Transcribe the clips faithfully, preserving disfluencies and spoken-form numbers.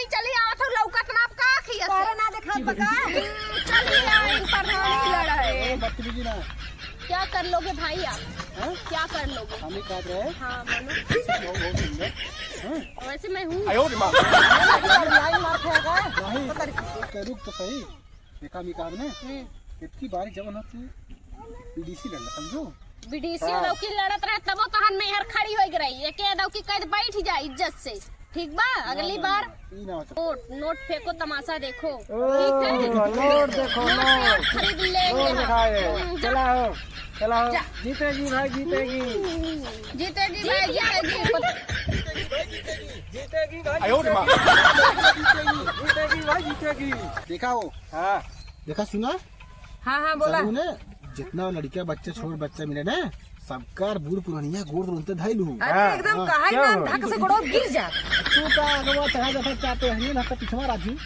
चली आवत हो, लौकत ना, आप का खिया से? तोहरा ना देखात बा का? चली आई, प्रधानी लड़ा है। ए, बदतमीजी ना। क्या कर लोगे भाई आप? हैं? क्या कर लोगे? हम ही कह रहे हैं। हाँ, बोलो। बहुत, बहुत सुंदर। हैं? वैसे मैं हूँ। आयो रे माँ। लाइन मार खाएगा। नहीं। पकड़ के। रुक तो सही। देखा, हम ही कहा ना। हम्म। इतनी बारी जवन होती, बीडीसी लड़ ले, समझो? बीडीसी हाँ। दौकी लड़त रहे, तबो तहन में हर खड़ी होई रही। एके दौकी कह दे, बैठ जा इज्जत से, ठीक बा? अगली ना, बार ना, ई ना हो सकता। नोट, नोट फेंको, तमाशा देखो, ओ, ठीक है? नोट देखो, नोट नोट। प्याज खरीद लेंगे नोट हम। दिखाए। हम्म, जा। चला हो, चला हो। जा। जीतेगी भाई, जीतेगी। जीतेगी भाई, जीतेगी। जीतेगी भाई, आयो रे माँ। जीतेगी। जीतेगी भाई, जीतेगी। देखा हो? हाँ। देखा सुना? हाँ, हाँ, बोला। जरूर ने, जितना लड़किया बच्चे, छोट बच्चे मिले ना, सबकार बूढ़ पुरनिया गोड़ रोनते धइलू। अरे, हाँ, एकदम हाँ। कहा ही क्या ना, हो? धक से गोड़ो गिर जा। तू का अगवा चढ़ा जाता चाहते हैं, ना तो पिछवा राजी।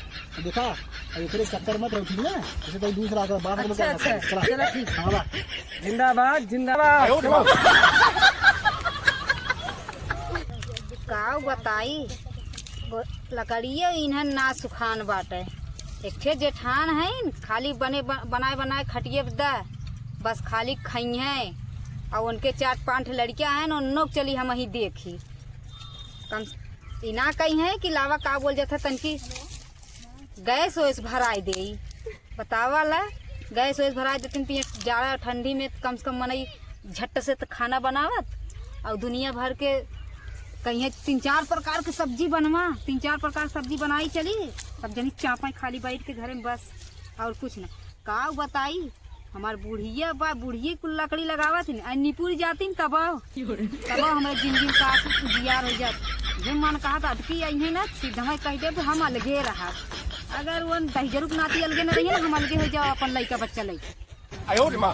देखा, अब एकरे चक्कर मत रहो, ठीक ना? जैसे कोई दूसरा आकर बात अच्छा, अच्छा, चला। चला, ठीक। हाँ, बा। जिंदाबाद, जिंदाबाद। आयो रे बाप। का बताई, गो-, लकड़ियो इन्हन ना सुखान बाटे। एक ठे जेठान हईन, खाली बने ब-, बनाए बनाए खटिए द, बस खाली खइहें। और उनके चार पांच ठे लड़कियां हैं, उन्नो के चली हम ही देखी। कम स-, ई ना कही हैं कि लावा का बोल जाता तनकी गैस वैस भराई देई। बतावा ला, गैस वैस भराई देतिन, पिए जाड़ा ठंडी में कम से कम मनई झट से त खाना बनावत, और दुनिया भर के कहिए तीन चार प्रकार के सब्जी बनवा, तीन चार प्रकार के सब्जी बनाई चली, सब जनी चापा खाली बैठ के घरे में बस, और कुछ ना। का बताई, हमार बुढ़िया बा, बुढ़िया कुल लकड़ी लगावत ही, आ निपुर जाती न तब, तब हमरा जिंदगी का उजियार हो जात। जे मन कहा था अटकी आई है ना, सीधा कह दे तो हम अलगे रहा। अगर वो दहिजरू के नाती अलगे न रही ना, हम अलगे हो जाओ अपन लइका बच्चा लइका। आयो रे माँ।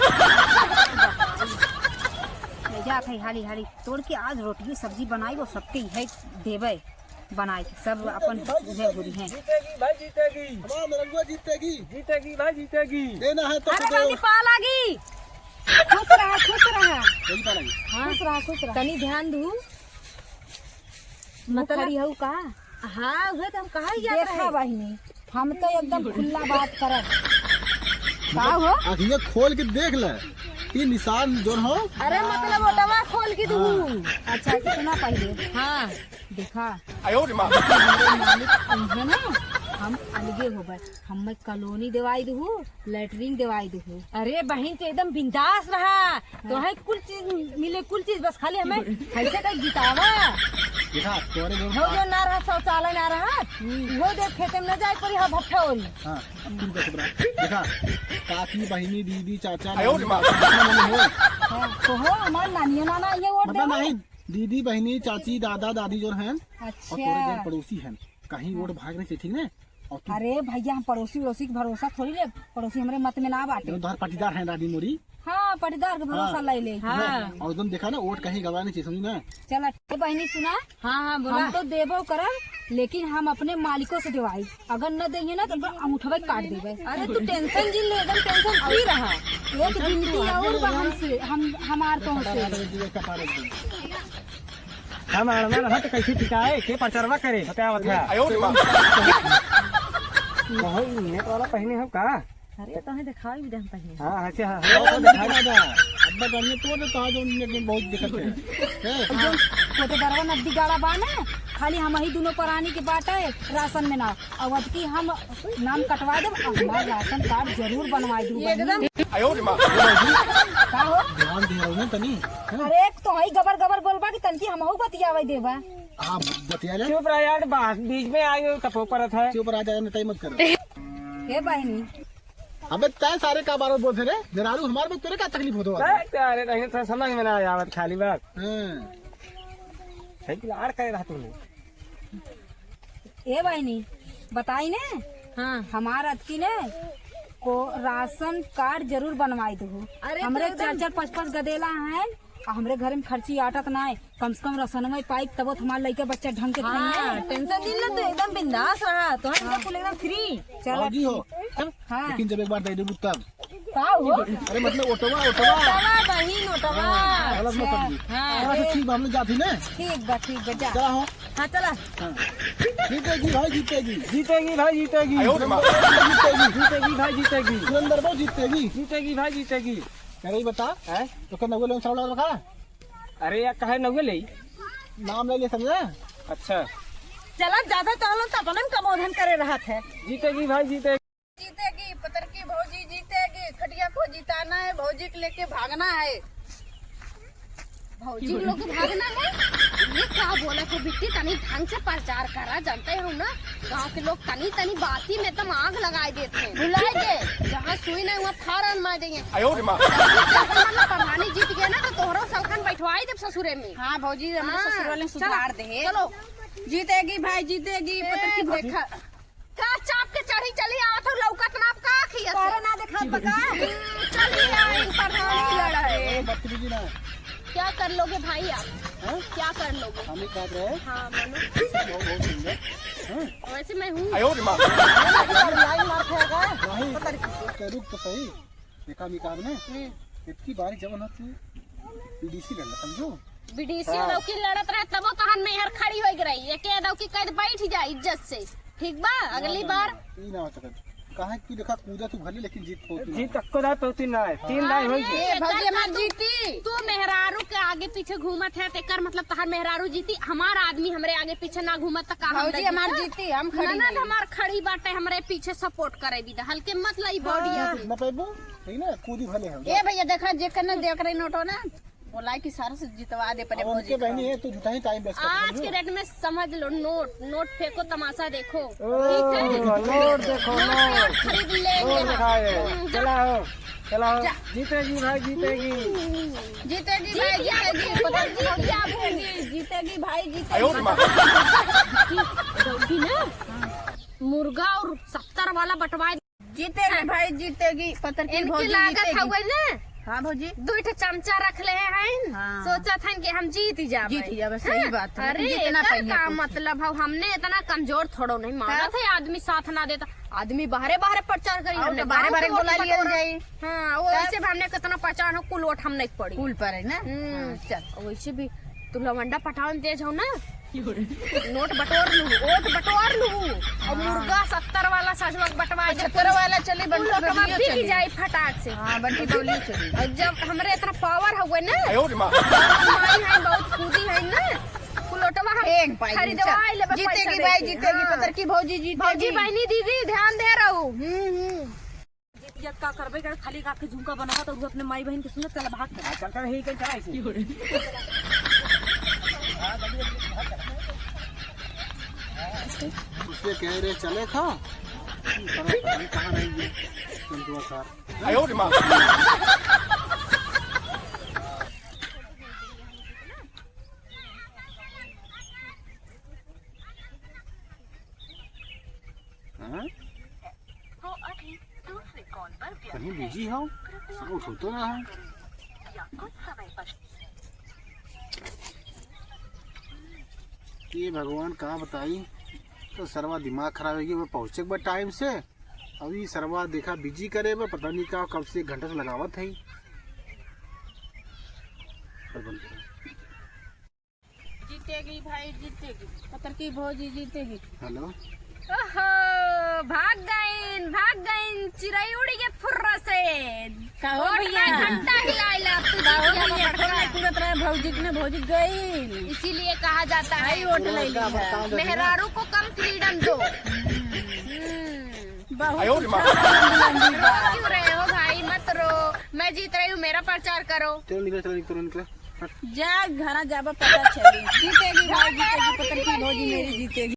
ले जात है हाली हाली तोड़ के आज रोटी सब्जी बनाई, वो सबके है देवे बनाई के, सब अपन उहे घुरी हैं। जीतेगी भाई, जीतेगी। हमारा मेरंगुआ जीतेगी। जीतेगी भाई, जीतेगी। देना है तो अरे दे। रानी पा लागी। खुश रहा, खुश रहा। यही पा लागी। हाँ। खुश रहा, खुश रहा। तनी ध्यान दू। मतलब खड़ी हऊ का? हाँ, उहे तो हम कहा ही जात देखा रहे। बहिनी, हम तो एकदम खुला बात करब। का हो? आँखिया खोल के देख ले, ई निशान जोन हो। अरे मतलब ओटवा खोल के दू। हाँ। अच्छा, सुना पहिले। हाँ। देखा, आयो रे माँ। हमरे मालिक अइहे ना, हम अलगे होबे। हमें कॉलोनी देवाई दहू, लैट्रिन देवाई दहू। अरे बहिन, तू एकदम बिंदास रहा, तोहे कुल चीज मिले, कुल चीज, बस खाली हमें ऐसे कहीं जितावा। देखा, तोरे लोग हो जो ना रहा, शौचालय ना रहा, हम्म। वो देख खेते में न जाए पड़ी, हाँ, भट्ठा ओरी। हाँ, अब तू का चुप रहा। देखा, काकी, बहिनी, दीदी, चाचा, आयो रे माँ। नानी, हो। हाँ, तो हो, हमार नानिया नाना ये वोट मतलब देवा। नहीं, दीदी, बहिनी, चाची, दादा, दादी जो हैं, अच्छा। और तोरे घर पड़ोसी हैं, कहीं वोट भाग नहीं से, ठीक ना? और तू अरे भैया, हम पड़ोसी उड़ोसी के भरोसा थोड़ी ले, पड़ोसी हमरे मत में ना बाटे। एकदम तोहार पाटीदार हैं दादी मोरी। हाँ, पाटीदार के भरोसा हाँ। ले ले। हाँ। और एकदम देखा ना, वोट कहीं गवा नहीं चाहिए, समझी ना? चला, ए बहिनी सुना, हाँ, हाँ, बोला। हम तो देबो करब, लेकिन हम अपने मालिकों से देवाई। अगर न देइहे ना, तो ओकर अंगूठवे काट देबे। अरे, तू tension जिन ले, एकदम tension free रहा। एक गिनती और बा हमसे, हम, हमार तो से। हम अड़ना रहा तो कैसे टिकाए, के प्रचारवा करे, बतावत है। आयो रे बाप। बहुत नेट वाला पहने हो का? अरे, तोहे देखाई भी दे हम पहिले। हाँ, हाँ, अच्छा, हाँ, ए, हाँ, हाँ, दिखा दादा, अब्बा जानिए तो ना, तो आज उनने के बहुत दिक्कत है। ए, जो कोटेदरवा नदी गाड़ा बा ना, खाली हम ही दोनों परानी के बाटे, राशन में ना। अवध की हम नाम कटवा देब, अब हमार राशन कार्ड जरूर बनवा दू एकदम। आयो रे माँ। का हो? ध्यान दे रहो ना तनी, है ना? अरे, एक तो हई गबर गबर बोलबा कि तनकी हमहू बतियावे देबा। हाँ, बतिया ले। चुप रह यार, बा-, बीच में आई हो, तपो परत है। चुप रह, ज्यादा नटाई मत करो। हे बहिनी, अबे तय सारे का बार बार बोलते रे, मेहरारू हमार में तोरे का तकलीफ होतो है? अरे, अरे, नहीं तो समझ में ना आवत खाली बात। हाँ। सही की लाड़ करे रहा तूने। ए बहिनी, बताई ने? हाँ। हमार अतकी ने को राशन कार्ड जरूर बनवाई दहु। अरे, हमरे तो एकदम चार चार पाँच पाँच गदेला हैं, आ हमरे घर में खर्ची आटत ना है। कम से कम राशन में पाइब, तबो तो हमार लइका बच्चा ढंग के हाँ, खाइहें। Tension जिन ले, तू एकदम बिंदास रहा, तोहर हाँ। बिल्कुल एकदम free। चल। बाबूजी हो, हाँ। लेकिन जब एक बार दे देबू तब। का हो? अरे मतलब ओटवा, ओटवा। ओटवा बहिन, ओटवा। हाँ, गलत मत समझी। हाँ। हाँ, अच्छा, ठीक बा, हमने जात ही ना। ठीक बा, ठीक बा, जा। चला हो। हाँ, चला। हाँ। जीतेगी भाई, जीतेगी। जीतेगी भाई, जीतेगी। आयो रे माँ। जीतेगी। जीतेगी भाई, जीतेगी। सुरेंद्र भाई, जीतेगी। जीतेगी भाई, जीतेगी। अरे, ये बता, हैं? तो क्या नगुल में सवाल रखा? अरे यार, काहे नगुल है? नाम ले ले, समझा? अच्छा। चला, ज्यादा चलो तो अपने में कमोधन करे रहत है। जीतेगी भाई, जीतेगी। जीतेगी, पतरकी भौजी जीतेगी, खटिया को जिताना है, भौजी के लेके भागना है। भौजी लोग के भागना है? ये का बोला तो बिट्टी, तनी ढंग से प्रचार करा, जानते हो ना, गांव के लोग तनी तनी बाती में तम आग लगाए देते हैं। भुलाए दे, जहाँ सुई नहीं वहाँ फारन मार देंगे। आयो रे माँ। मतलब प्रधानी जीत गया ना तो तोहरो सलखन बैठवाई देब ससुरे में। हाँ भौजी, हमारे हाँ, ससुर वाले चलो, सुधार दे। चलो। जीतेगी भाई, जीतेगी, ए, पतरकी भौजी। देखा। का चाप के चढ़ी चली आवत हो, लौकत ना आप का अखिया से? तारा ना देखात बा का? चली आई प्रधानी लड़ा है। ए, बदतमीजी ना। क्या कर लोगे भाई आप? हाँ? क्या कर लोगे? हम ही कहत रहे। हाँ, बोलो। बहुत, बहुत सुंदर। हाँ? वैसे मैं हूँ। आयो रे माँ। लाइन मार खाएगा। नहीं, पता नहीं। रुक तो सही। देखा, हम ई कहब ना, हम्म। इतकी बारी जवन हो तू बीडीसी लड़ ले, समझो? बीडीसी हाँ। लौकी लड़त रहे, तबो तहन में हर खड़ी होई रही। एके लौकी कह दे, बैठ जा इज्जत से, ठीक बा? अगली ना, बार ना, ई ना हो सकत। काहे कि देखा, कूदा तू भले, लेकिन जीत हो तू ना। जीत तक्को दाय पौती ना है, तीन दाय होई अरे, गए। ए, भौजी हमार जीती। तू मेहरारू के आगे पीछे घूमत है, तेकर मतलब तहार मेहरारू जीती, हमार आदमी हमरे आगे पीछे ना घूमत, त का हम भौजी जीती? हमार जीती, हम खड़ी ननद नहीं। हमार खड़ी बाटे, हमरे पीछे सपोर्ट करे भी द, हल्के मत लाई बॉडी हाँ। अभी। ना पैबू, ठीक ना, कूदी भले हम। ए भैया, देखा, जे कने दे करे नोटो ना, बोला कि सारा से जितवा दे, पहले अब भौजी उनके बहनी का। है, तू झूठा ही टाइम वेस्ट कर आज रही के हो। डेट में समझ लो, नोट, नोट फेंको, तमाशा देखो। ओ, ठीक है? नोट देखो, नोट नोट। खरीद लेंगे नोट हम। दिखाए। हम्म, चला हो, चला हो। जा। जीतेगी भाई, जीतेगी। जीतेगी भाई, जीतेगी। जीतेगी, जीतेगी भाई, जीतेगी। आयो रे माँ। जीतेगी ना। मुर्गा और सत्तर वाला बंटवाए। जीतेगी हाँ। भाई, जीतेगी। पतरकी इनकी भौजी लागत जीतेगी। हवे ना। हाँ भौजी। दो ठो चमचा रख ले हैं। हाँ। सोचत हैं कि हम जीत जाबे। जीत जाबे, सही हाँ। बात है। अरे, जीतना एकर चाहिए का कुछ। मतलब है, हमने इतना कमजोर थोड़ो नहीं माना हाँ। था, आदमी साथ ना देता। आदमी बाहरे बाहरे प्रचार करी, और हमने तो बाहरे गाँव बाहरे के बोला लोग लिया बटोरा। जाई। हाँ, वो तब? वैसे भी हमने कितना पहचान हो, कुल वोट हम नहीं पड़ी। कुल पर है ना? हम्म। हाँ, चल। वैसे भी तू लवंडा पटावन तेज हो ना, नोट बटोर लू, वोट बटोर लू, और हाँ। मुर्गा सत्तर वाला सजवा बटवा दे, पचहत्तर वाला चली, कुल बंटी वोटवा बबलियो बिक चली। जाई फटाक से। हाँ, बंटी बबलियो चली। और जब हमरे इतना पावर हवे ना, आयो रे माँ। माई है, बहुत कूदी है ना, कुल वोटवा हम एक पाई खरीदवा चल। लेबे जीतेगी पैसा भाई, देके। जीतेगी, हाँ। पतरकी भौजी जीतेगी। भौजी बहनी दीदी ध्यान दे रहू। हम्म, हम्म। जीत जात का करबे कर, खाली आँख के झुमका बनावा तो अपने माई बहन के सुनत चला भाग के। हाँ, चल, चल, यही कहीं चला इसे। उससे कह रहे चले खा। पता नहीं कहाँ रह गया। संतुआ सार। आयो रे माँ। हाँ? वो अभी दूसरे कॉल पर व्यस्त कहीं है। बिजी हो? कृपया साउंड होतो ना है। या कुछ समय पश्चात। ये भगवान का बताई, तो सरवा दिमाग खराब होगी, वो पहुँचे एक बार टाइम से। अभी सरवा देखा बिजी करे बा, पता नहीं का कब से एक घंटा से लगावत है। जीतेगी भाई, जीतेगी। पतरकी भौजी जीतेगी। हेलो। ओहो, भाग गईन, भाग गईन, चिरई उड़ी के फुर्र से। का हो वोट भैया? का घंटा हिलाइला, तू का हो जीत गया भैया? बड़का। फोन नहीं पूरत रहे भौजी के ने, भौजी गईन। इसीलिए कहा जाता है, आई वोट ले ली है। मेहरारू को कम फ्रीडम दो। हम्म। बहुत आयो रे माँ। रो क्यों रहे हो भाई, मत रो। मैं जीत रही हूँ, मेरा प्रचार करो। चलो निकल, चलो निकल, निकल। जा, घरा जाबा, पता चली। जीतेगी भाई, जीतेगी, पतरकी भौजी मेरी जीतेगी।